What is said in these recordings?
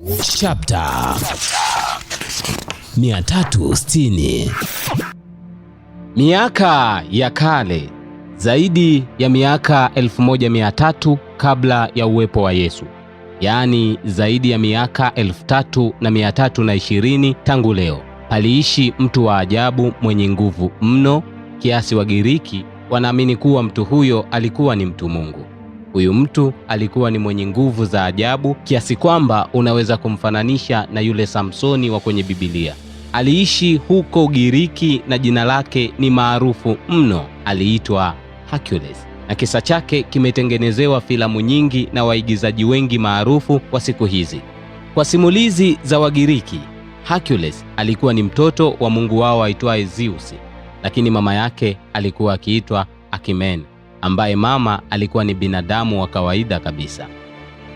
Chapter 360. Miaka ya kale, zaidi ya miaka 1300 kabla ya uwepo wa Yesu, yaani zaidi ya miaka 3320 tangu leo, paliishi mtu wa ajabu mwenye nguvu mno kiasi Wagiriki wanaamini kuwa mtu huyo alikuwa ni mtu Mungu. Huyu mtu alikuwa ni mwenye nguvu za ajabu kiasi kwamba unaweza kumfananisha na yule Samsoni wa kwenye Biblia. Aliishi huko Ugiriki na jina lake ni maarufu mno, aliitwa Hercules, na kisa chake kimetengenezewa filamu nyingi na waigizaji wengi maarufu wa siku hizi. Kwa simulizi za Wagiriki, Hercules alikuwa ni mtoto wa mungu wao aitwaye Zeus, lakini mama yake alikuwa akiitwa Akimene, ambaye mama alikuwa ni binadamu wa kawaida kabisa.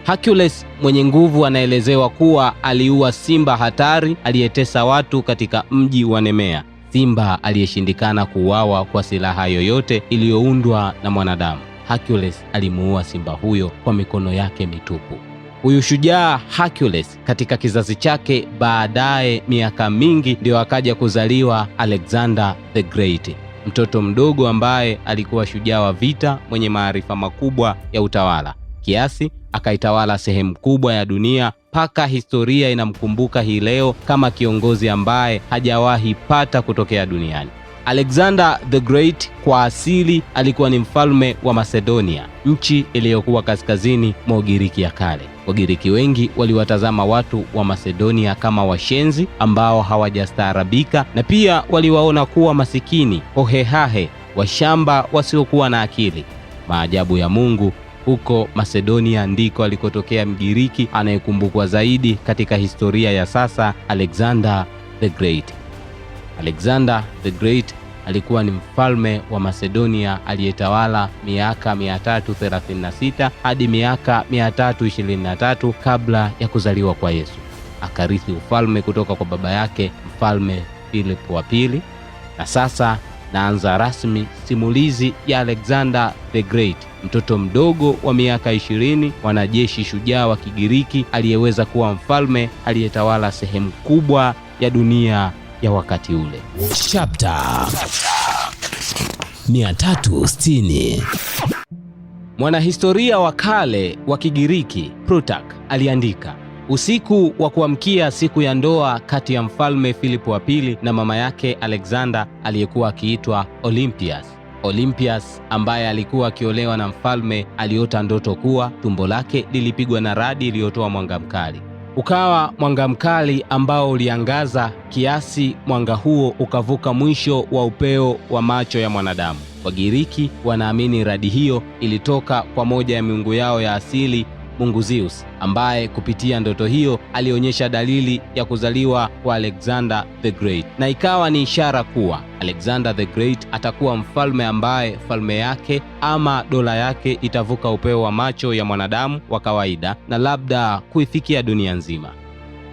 Hercules mwenye nguvu anaelezewa kuwa aliua simba hatari aliyetesa watu katika mji wa Nemea, simba aliyeshindikana kuuawa kwa silaha yoyote iliyoundwa na mwanadamu. Hercules alimuua simba huyo kwa mikono yake mitupu. Huyu shujaa Hercules katika kizazi chake baadaye, miaka mingi, ndio akaja kuzaliwa Alexander the Great, mtoto mdogo ambaye alikuwa shujaa wa vita mwenye maarifa makubwa ya utawala, kiasi akaitawala sehemu kubwa ya dunia mpaka historia inamkumbuka hii leo kama kiongozi ambaye hajawahi pata kutokea duniani. Alexander the Great kwa asili alikuwa ni mfalme wa Macedonia, nchi iliyokuwa kaskazini mwa Ugiriki ya kale. Wagiriki wengi waliwatazama watu wa Macedonia kama washenzi ambao hawajastaarabika, na pia waliwaona kuwa masikini, hohehahe, washamba wasiokuwa na akili. Maajabu ya Mungu, huko Macedonia ndiko alikotokea Mgiriki anayekumbukwa zaidi katika historia ya sasa, Alexander the Great. Alexander the Great alikuwa ni mfalme wa Macedonia aliyetawala miaka 336 hadi miaka 323 kabla ya kuzaliwa kwa Yesu. Akarithi ufalme kutoka kwa baba yake Mfalme Philip wa pili. Na sasa naanza rasmi simulizi ya Alexander the Great, mtoto mdogo wa miaka 20, mwanajeshi shujaa wa Kigiriki aliyeweza kuwa mfalme aliyetawala sehemu kubwa ya dunia ya wakati ule. Chapter 360. Mwanahistoria wa kale wa Kigiriki Plutarch aliandika, usiku wa kuamkia siku ya ndoa kati ya mfalme Filipo wa pili na mama yake Alexander aliyekuwa akiitwa Olympias. Olympias ambaye alikuwa akiolewa na mfalme aliota ndoto kuwa tumbo lake lilipigwa na radi iliyotoa mwanga mkali. Ukawa mwanga mkali ambao uliangaza kiasi mwanga huo ukavuka mwisho wa upeo wa macho ya mwanadamu. Wagiriki wanaamini radi hiyo ilitoka kwa moja ya miungu yao ya asili, mungu Zeus, ambaye kupitia ndoto hiyo alionyesha dalili ya kuzaliwa kwa Alexander the Great, na ikawa ni ishara kuwa Alexander the Great atakuwa mfalme ambaye falme yake ama dola yake itavuka upeo wa macho ya mwanadamu wa kawaida na labda kuifikia dunia nzima.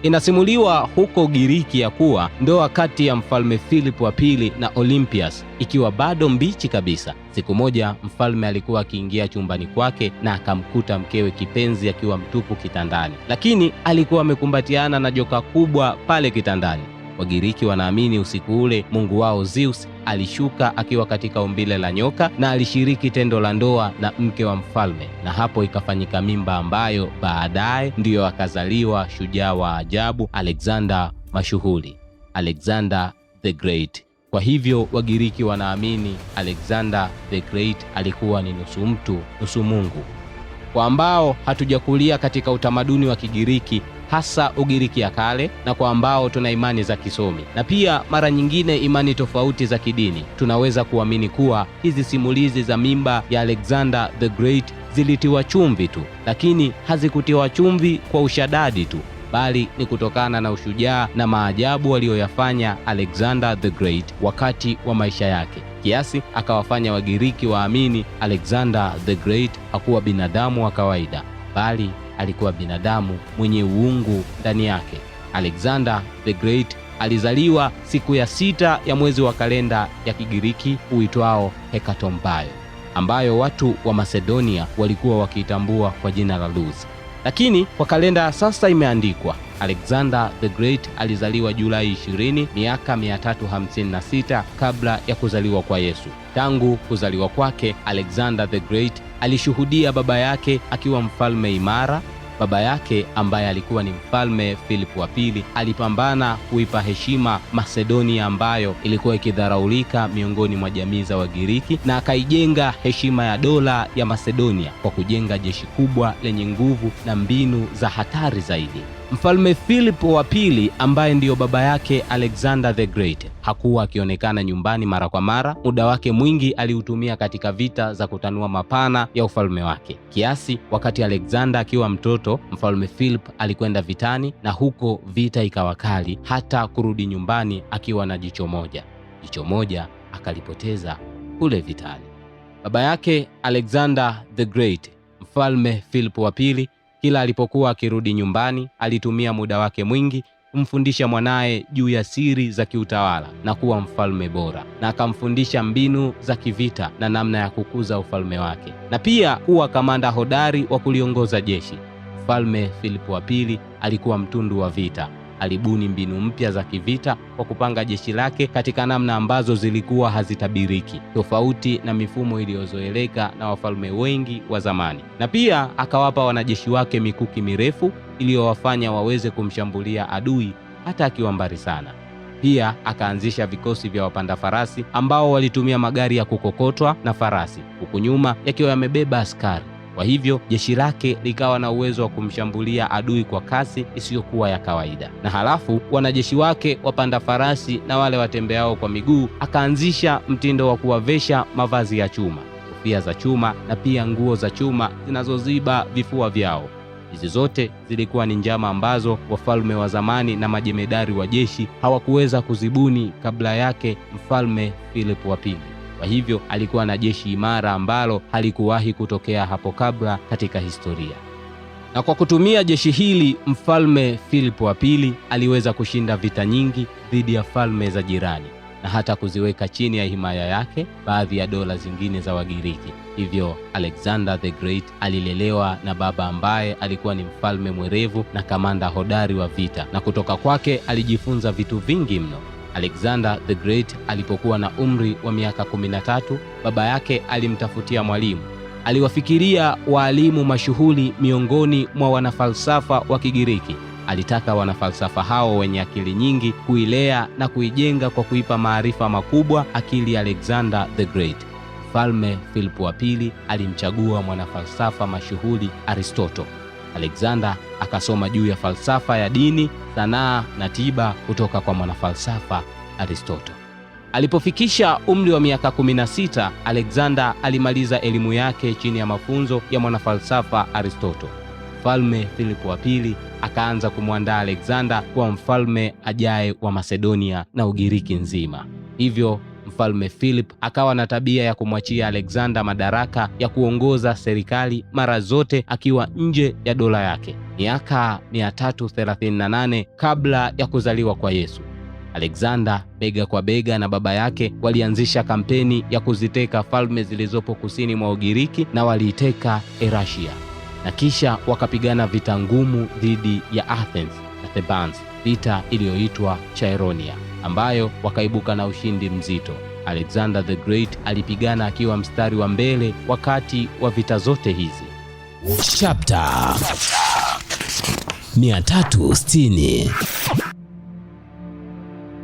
Inasimuliwa huko Ugiriki ya kuwa ndoa kati ya mfalme Philip wa pili na Olympias ikiwa bado mbichi kabisa. Siku moja mfalme alikuwa akiingia chumbani kwake na akamkuta mkewe kipenzi akiwa mtupu kitandani, lakini alikuwa amekumbatiana na joka kubwa pale kitandani. Wagiriki wanaamini usiku ule mungu wao Zeus alishuka akiwa katika umbile la nyoka na alishiriki tendo la ndoa na mke wa mfalme, na hapo ikafanyika mimba ambayo baadaye ndiyo akazaliwa shujaa wa ajabu Alexander mashuhuri, Alexander the Great. Kwa hivyo Wagiriki wanaamini Alexander the Great alikuwa ni nusu mtu nusu mungu. Kwa ambao hatujakulia katika utamaduni wa Kigiriki, hasa Ugiriki ya kale, na kwa ambao tuna imani za kisomi na pia mara nyingine imani tofauti za kidini, tunaweza kuamini kuwa hizi simulizi za mimba ya Alexander the Great zilitiwa chumvi tu, lakini hazikutiwa chumvi kwa ushadadi tu, bali ni kutokana na ushujaa na maajabu aliyoyafanya Alexander the Great wakati wa maisha yake, kiasi akawafanya Wagiriki waamini Alexander the Great hakuwa binadamu wa kawaida, bali alikuwa binadamu mwenye uungu ndani yake. Alexander the Great alizaliwa siku ya 6 ya mwezi wa kalenda ya Kigiriki uitwao Hekatombayo, ambayo watu wa Macedonia walikuwa wakiitambua kwa jina la Luz. Lakini kwa kalenda ya sasa imeandikwa Alexander the Great alizaliwa Julai 20 miaka 356 kabla ya kuzaliwa kwa Yesu. Tangu kuzaliwa kwake, Alexander the Great alishuhudia baba yake akiwa mfalme imara. Baba yake ambaye alikuwa ni mfalme Philip wa pili alipambana kuipa heshima Masedonia ambayo ilikuwa ikidharaulika miongoni mwa jamii za Wagiriki, na akaijenga heshima ya dola ya Masedonia kwa kujenga jeshi kubwa lenye nguvu na mbinu za hatari zaidi. Mfalme Philip wa pili ambaye ndiyo baba yake Alexander the Great hakuwa akionekana nyumbani mara kwa mara. Muda wake mwingi aliutumia katika vita za kutanua mapana ya ufalme wake. Kiasi wakati Alexander akiwa mtoto, mfalme Philip alikwenda vitani, na huko vita ikawa kali, hata kurudi nyumbani akiwa na jicho moja. Jicho moja akalipoteza kule vitani. Baba yake Alexander the Great, mfalme Philip wa pili, kila alipokuwa akirudi nyumbani alitumia muda wake mwingi kumfundisha mwanaye juu ya siri za kiutawala na kuwa mfalme bora, na akamfundisha mbinu za kivita na namna ya kukuza ufalme wake, na pia kuwa kamanda hodari wa kuliongoza jeshi. Mfalme Philip wa pili alikuwa mtundu wa vita. Alibuni mbinu mpya za kivita kwa kupanga jeshi lake katika namna ambazo zilikuwa hazitabiriki, tofauti na mifumo iliyozoeleka na wafalme wengi wa zamani. Na pia akawapa wanajeshi wake mikuki mirefu iliyowafanya waweze kumshambulia adui hata akiwa mbali sana. Pia akaanzisha vikosi vya wapanda farasi ambao walitumia magari ya kukokotwa na farasi, huku nyuma yakiwa yamebeba askari. Kwa hivyo jeshi lake likawa na uwezo wa kumshambulia adui kwa kasi isiyokuwa ya kawaida. Na halafu wanajeshi wake wapanda farasi na wale watembeao kwa miguu, akaanzisha mtindo wa kuwavesha mavazi ya chuma, kofia za chuma na pia nguo za chuma zinazoziba vifua vyao. Hizi zote zilikuwa ni njama ambazo wafalme wa zamani na majemedari wa jeshi hawakuweza kuzibuni kabla yake mfalme Philip wa pili. Kwa hivyo alikuwa na jeshi imara ambalo halikuwahi kutokea hapo kabla katika historia. Na kwa kutumia jeshi hili, mfalme Philip wa pili aliweza kushinda vita nyingi dhidi ya falme za jirani na hata kuziweka chini ya himaya yake baadhi ya dola zingine za Wagiriki. Hivyo Alexander the Great alilelewa na baba ambaye alikuwa ni mfalme mwerevu na kamanda hodari wa vita, na kutoka kwake alijifunza vitu vingi mno. Alexander the Great alipokuwa na umri wa miaka 13, baba yake alimtafutia mwalimu. Aliwafikiria waalimu mashuhuri miongoni mwa wanafalsafa wa Kigiriki. Alitaka wanafalsafa hao wenye akili nyingi kuilea na kuijenga kwa kuipa maarifa makubwa akili ya Alexander the Great. Mfalme Philip wa pili alimchagua mwanafalsafa mashuhuri Aristotle. Alexander akasoma juu ya falsafa ya dini, sanaa na tiba kutoka kwa mwanafalsafa Aristotle. Alipofikisha umri wa miaka 16, Alexander alimaliza elimu yake chini ya mafunzo ya mwanafalsafa Aristotle. Mfalme Philip wa pili akaanza kumwandaa Alexander kuwa mfalme ajaye wa Masedonia na Ugiriki nzima. Hivyo Mfalme Philip akawa na tabia ya kumwachia Alexander madaraka ya kuongoza serikali mara zote akiwa nje ya dola yake. Miaka 338 kabla ya kuzaliwa kwa Yesu, Alexander bega kwa bega na baba yake walianzisha kampeni ya kuziteka falme zilizopo kusini mwa Ugiriki na waliiteka Erasia, na kisha wakapigana vita ngumu dhidi ya Athens na Thebans, vita iliyoitwa Chaeronia, ambayo wakaibuka na ushindi mzito. Alexander the Great alipigana akiwa mstari wa mbele wakati wa vita zote hizi. Chapter 360.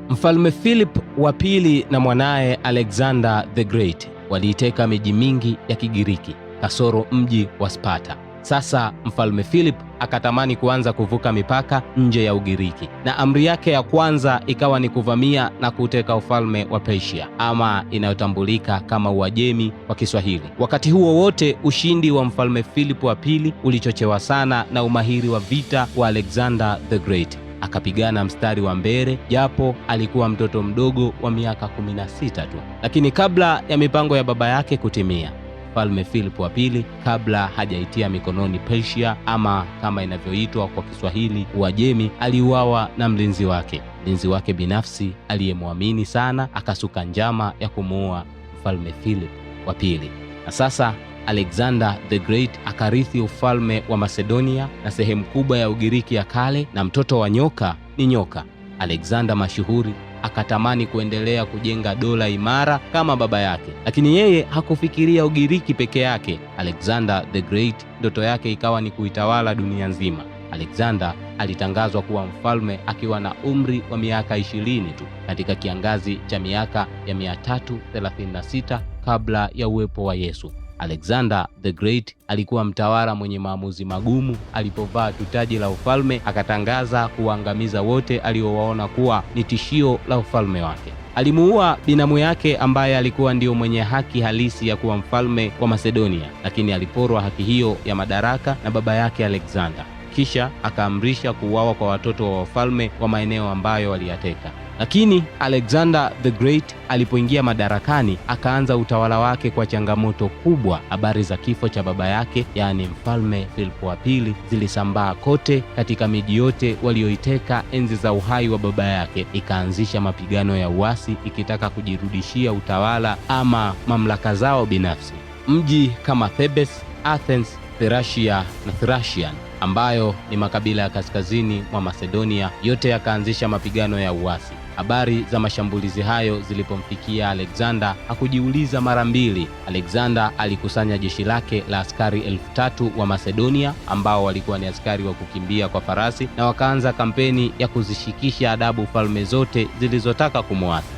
Mfalme Philip wa pili na mwanaye Alexander the Great waliiteka miji mingi ya Kigiriki kasoro mji wa Sparta. Sasa Mfalme Philip akatamani kuanza kuvuka mipaka nje ya Ugiriki, na amri yake ya kwanza ikawa ni kuvamia na kuteka ufalme wa Persia ama inayotambulika kama Uajemi kwa Kiswahili. Wakati huo wote, ushindi wa Mfalme Philip wa pili ulichochewa sana na umahiri wa vita wa Alexander the Great. Akapigana mstari wa mbele japo alikuwa mtoto mdogo wa miaka 16 tu. Lakini kabla ya mipango ya baba yake kutimia, Mfalme Philip wa pili kabla hajaitia mikononi Persia ama kama inavyoitwa kwa Kiswahili Uajemi, aliuawa na mlinzi wake. Mlinzi wake binafsi aliyemwamini sana akasuka njama ya kumuua Mfalme Philip wa pili. Na sasa Alexander the Great akarithi ufalme wa Macedonia na sehemu kubwa ya Ugiriki ya kale, na mtoto wa nyoka ni nyoka. Alexander mashuhuri akatamani kuendelea kujenga dola imara kama baba yake, lakini yeye hakufikiria Ugiriki peke yake. Alexander the Great ndoto yake ikawa ni kuitawala dunia nzima. Alexander alitangazwa kuwa mfalme akiwa na umri wa miaka 20 tu katika kiangazi cha miaka ya 336 kabla ya uwepo wa Yesu. Alexander the Great alikuwa mtawala mwenye maamuzi magumu. Alipovaa taji la ufalme, akatangaza kuwaangamiza wote aliowaona kuwa ni tishio la ufalme wake. Alimuua binamu yake ambaye alikuwa ndio mwenye haki halisi ya kuwa mfalme wa Macedonia, lakini aliporwa haki hiyo ya madaraka na baba yake Alexander. Kisha akaamrisha kuuawa kwa watoto wa wafalme wa maeneo ambayo waliyateka. Lakini Alexander the Great alipoingia madarakani, akaanza utawala wake kwa changamoto kubwa. Habari za kifo cha baba yake, yaani Mfalme Filipo wa Pili, zilisambaa kote katika miji yote walioiteka enzi za uhai wa baba yake, ikaanzisha mapigano ya uasi ikitaka kujirudishia utawala ama mamlaka zao binafsi. Mji kama Thebes, Athens, Thracia na Thracian ambayo ni makabila ya kaskazini mwa Macedonia, yote yakaanzisha mapigano ya uasi. Habari za mashambulizi hayo zilipomfikia Alexander, hakujiuliza mara mbili. Alexander alikusanya jeshi lake la askari 3000 wa Macedonia ambao walikuwa ni askari wa kukimbia kwa farasi, na wakaanza kampeni ya kuzishikisha adabu falme zote zilizotaka kumwasi.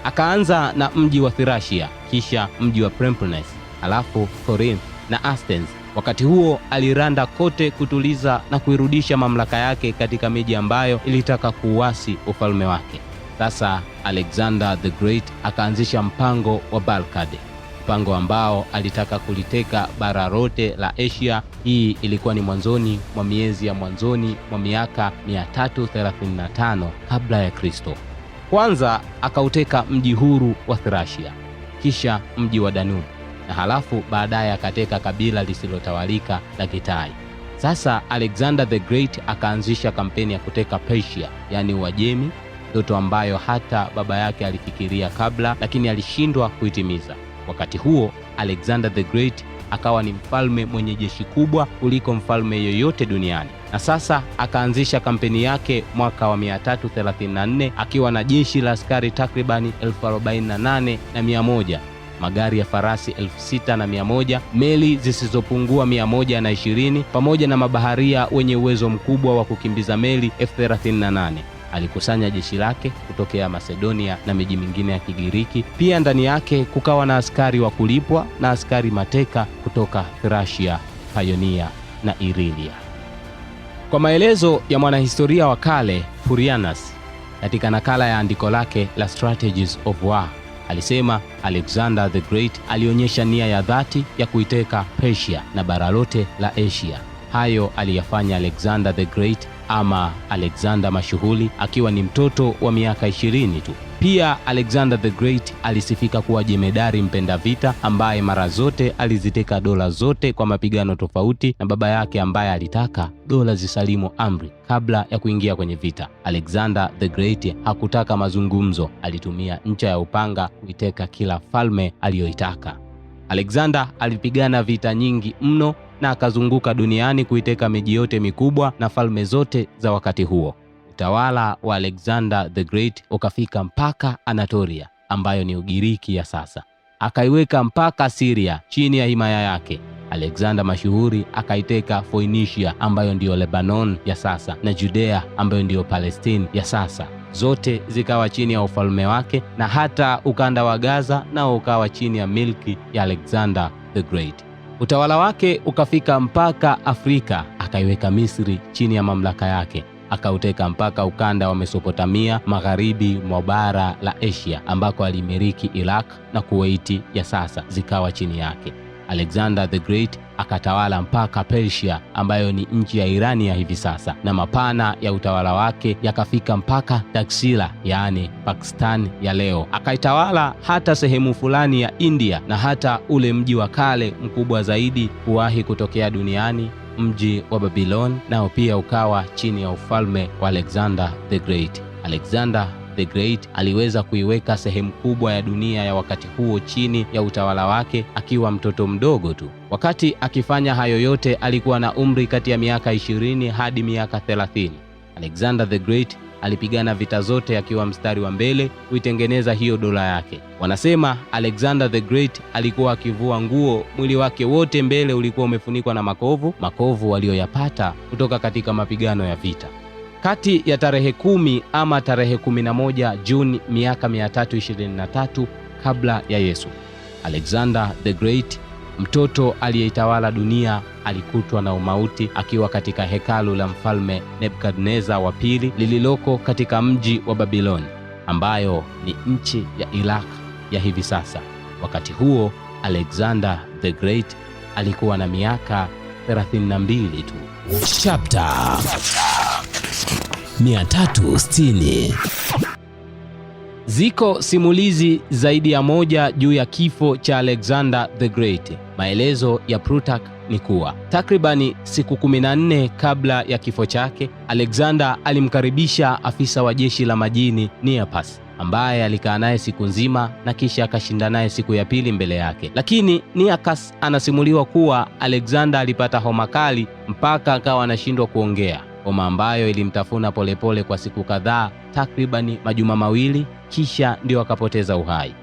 Akaanza na mji wa Thracia, kisha mji wa Peloponnese, halafu Corinth na Athens. Wakati huo aliranda kote kutuliza na kuirudisha mamlaka yake katika miji ambayo ilitaka kuuasi ufalme wake. Sasa Alexander the Great akaanzisha mpango wa Balkade, mpango ambao alitaka kuliteka bara lote la Asia. Hii ilikuwa ni mwanzoni mwa miezi ya mwanzoni mwa miaka 335 kabla ya Kristo. Kwanza akauteka mji huru wa Thracia, kisha mji wa Danube, na halafu baadaye akateka kabila lisilotawalika la Kitai. Sasa Alexander the Great akaanzisha kampeni ya kuteka Persia, yaani Uajemi, ndoto ambayo hata baba yake alifikiria kabla, lakini alishindwa kuitimiza. Wakati huo Alexander the Great akawa ni mfalme mwenye jeshi kubwa kuliko mfalme yoyote duniani. Na sasa akaanzisha kampeni yake mwaka wa 334 akiwa na jeshi la askari takribani 48,100, magari ya farasi 6,100, meli zisizopungua 120, pamoja na mabaharia wenye uwezo mkubwa wa kukimbiza meli 38,000. Alikusanya jeshi lake kutokea Macedonia na miji mingine ya Kigiriki. Pia ndani yake kukawa na askari wa kulipwa na askari mateka kutoka Thracia, Paeonia na Iliria. Kwa maelezo ya mwanahistoria wa kale Purianus katika nakala ya andiko lake la Strategies of War, alisema Alexander the Great alionyesha nia ya dhati ya kuiteka Persia na bara lote la Asia. Hayo aliyafanya Alexander the Great ama Alexander mashuhuri akiwa ni mtoto wa miaka 20 tu. Pia Alexander the Great alisifika kuwa jemedari mpenda vita ambaye mara zote aliziteka dola zote kwa mapigano tofauti na baba yake ambaye alitaka dola zisalimu amri kabla ya kuingia kwenye vita. Alexander the Great hakutaka mazungumzo, alitumia ncha ya upanga kuiteka kila falme aliyoitaka. Alexander alipigana vita nyingi mno na akazunguka duniani kuiteka miji yote mikubwa na falme zote za wakati huo. Utawala wa Alexander the Great ukafika mpaka Anatolia ambayo ni Ugiriki ya sasa. Akaiweka mpaka Syria chini ya himaya yake. Alexander mashuhuri akaiteka Phoenicia ambayo ndiyo Lebanon ya sasa na Judea ambayo ndiyo Palestine ya sasa. Zote zikawa chini ya ufalme wake, na hata ukanda wa Gaza nao ukawa chini ya milki ya Alexander the Great. Utawala wake ukafika mpaka Afrika, akaiweka Misri chini ya mamlaka yake. Akauteka mpaka ukanda wa Mesopotamia magharibi mwa bara la Asia ambako alimiliki Iraq na Kuwaiti ya sasa zikawa chini yake. Alexander the Great akatawala mpaka Persia ambayo ni nchi ya Irani ya hivi sasa, na mapana ya utawala wake yakafika mpaka Taxila, yaani Pakistan ya leo. Akaitawala hata sehemu fulani ya India na hata ule mji wa kale mkubwa zaidi kuwahi kutokea duniani, mji wa Babylon, nao pia ukawa chini ya ufalme wa Alexander the Great. Alexander the Great aliweza kuiweka sehemu kubwa ya dunia ya wakati huo chini ya utawala wake akiwa mtoto mdogo tu. Wakati akifanya hayo yote alikuwa na umri kati ya miaka 20 hadi miaka 30. Alexander the Great alipigana vita zote akiwa mstari wa mbele kuitengeneza hiyo dola yake. Wanasema Alexander the Great alikuwa akivua nguo, mwili wake wote mbele ulikuwa umefunikwa na makovu, makovu aliyoyapata kutoka katika mapigano ya vita. Kati ya tarehe 10 ama tarehe 11 Juni miaka 323 kabla ya Yesu, Alexander the Great, mtoto aliyeitawala dunia, alikutwa na umauti akiwa katika hekalu la mfalme Nebukadneza wa pili lililoko katika mji wa Babiloni, ambayo ni nchi ya Iraq ya hivi sasa. Wakati huo Alexander the Great alikuwa na miaka 32 tu. Chapter 360. Ziko simulizi zaidi ya moja juu ya kifo cha Alexander the Great. Maelezo ya Plutarch ni kuwa takribani siku 14 kabla ya kifo chake, Alexander alimkaribisha afisa wa jeshi la majini Nearchus, ambaye alikaa naye siku nzima na kisha akashinda naye siku ya pili mbele yake. Lakini Nearchus anasimuliwa kuwa Alexander alipata homa kali mpaka akawa anashindwa kuongea, homa ambayo ilimtafuna polepole kwa siku kadhaa, takribani majuma mawili, kisha ndio akapoteza uhai.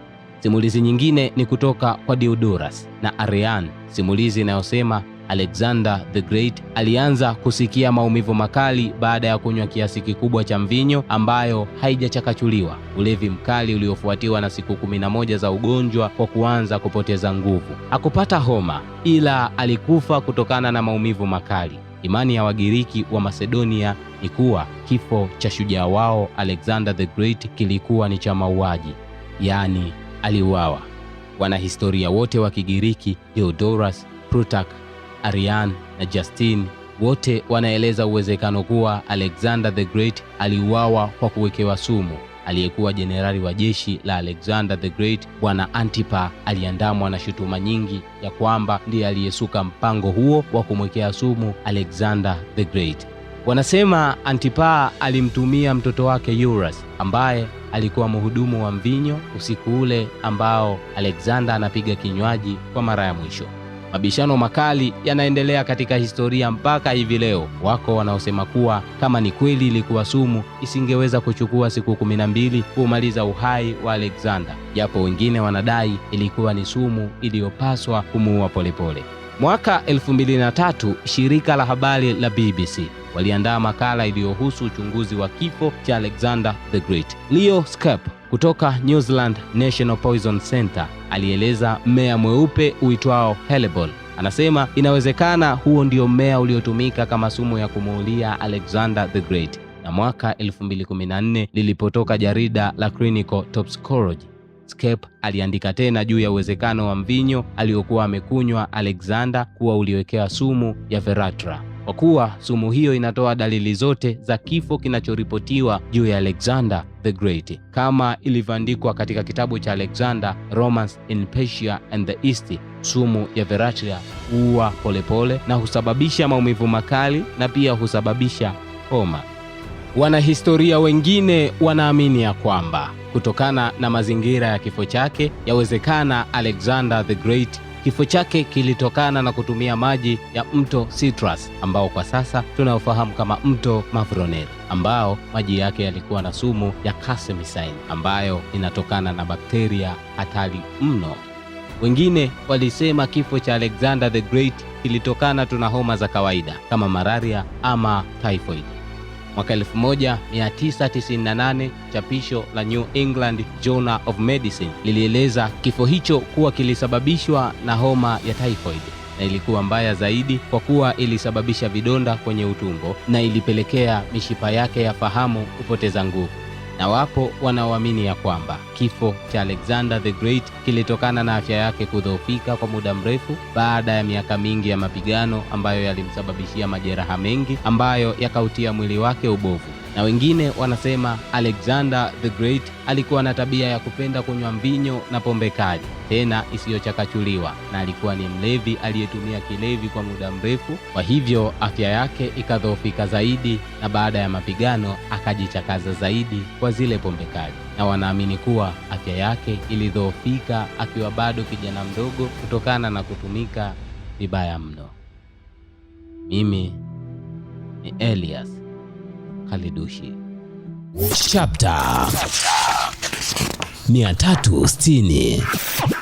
Simulizi nyingine ni kutoka kwa Diodorus na Arrian, simulizi inayosema Alexander the Great alianza kusikia maumivu makali baada ya kunywa kiasi kikubwa cha mvinyo ambayo haijachakachuliwa, ulevi mkali uliofuatiwa na siku 11 za ugonjwa kwa kuanza kupoteza nguvu. Hakupata homa, ila alikufa kutokana na maumivu makali. Imani ya Wagiriki wa Macedonia ni kuwa kifo cha shujaa wao Alexander the Great kilikuwa ni cha mauaji, yaani aliuawa. Wanahistoria wote wa Kigiriki, Diodorus, Plutarch, Arrian na Justin, wote wanaeleza uwezekano kuwa Alexander the Great aliuawa kwa kuwekewa sumu. Aliyekuwa jenerali wa jeshi la Alexander the Great, Bwana Antipa, aliandamwa na shutuma nyingi ya kwamba ndiye aliyesuka mpango huo wa kumwekea sumu Alexander the Great. Wanasema Antipa alimtumia mtoto wake Eurus, ambaye alikuwa mhudumu wa mvinyo, usiku ule ambao Alexander anapiga kinywaji kwa mara ya mwisho. Mabishano makali yanaendelea katika historia mpaka hivi leo. Wako wanaosema kuwa kama ni kweli ilikuwa sumu, isingeweza kuchukua siku 12 kumaliza uhai wa Alexander, japo wengine wanadai ilikuwa ni sumu iliyopaswa kumuua polepole. Mwaka 2003 shirika la habari la BBC waliandaa makala iliyohusu uchunguzi wa kifo cha Alexander the Great. Leo Scarp kutoka New Zealand National Poison Center alieleza mmea mweupe uitwao Hellebore. Anasema inawezekana huo ndio mmea uliotumika kama sumu ya kumuulia Alexander the Great. Na mwaka 2014 lilipotoka jarida la Clinical Toxicology, Scarp aliandika tena juu ya uwezekano wa mvinyo aliokuwa amekunywa Alexander kuwa uliwekewa sumu ya Veratra, kwa kuwa sumu hiyo inatoa dalili zote za kifo kinachoripotiwa juu ya Alexander the Great kama ilivyoandikwa katika kitabu cha Alexander Romance in Persia and the East. Sumu ya Veratra huua polepole na husababisha maumivu makali na pia husababisha homa. Wanahistoria wengine wanaamini ya kwamba kutokana na mazingira ya kifo chake, yawezekana Alexander the Great kifo chake kilitokana na kutumia maji ya mto Citrus ambao kwa sasa tunaofahamu kama mto Mavroneri, ambao maji yake yalikuwa na sumu ya carcinogen ambayo inatokana na bakteria hatari mno. Wengine walisema kifo cha Alexander the Great kilitokana tu na homa za kawaida kama malaria ama typhoid. Mwaka 1998 chapisho la New England Journal of Medicine lilieleza kifo hicho kuwa kilisababishwa na homa ya typhoid, na ilikuwa mbaya zaidi kwa kuwa ilisababisha vidonda kwenye utumbo na ilipelekea mishipa yake ya fahamu kupoteza nguvu. Na wapo wanaoamini ya kwamba kifo cha Alexander the Great kilitokana na afya yake kudhoofika kwa muda mrefu baada ya miaka mingi ya mapigano ambayo yalimsababishia majeraha mengi ambayo yakautia mwili wake ubovu. Na Na wengine wanasema Alexander the Great alikuwa na tabia ya kupenda kunywa mvinyo na pombe kali, tena isiyochakachuliwa, na alikuwa ni mlevi aliyetumia kilevi kwa muda mrefu. Kwa hivyo afya yake ikadhoofika zaidi, na baada ya mapigano akajichakaza zaidi kwa zile pombe kali, na wanaamini kuwa afya yake ilidhoofika akiwa bado kijana mdogo kutokana na kutumika vibaya mno. Mimi ni Elias Khalidushi. Chapter 360.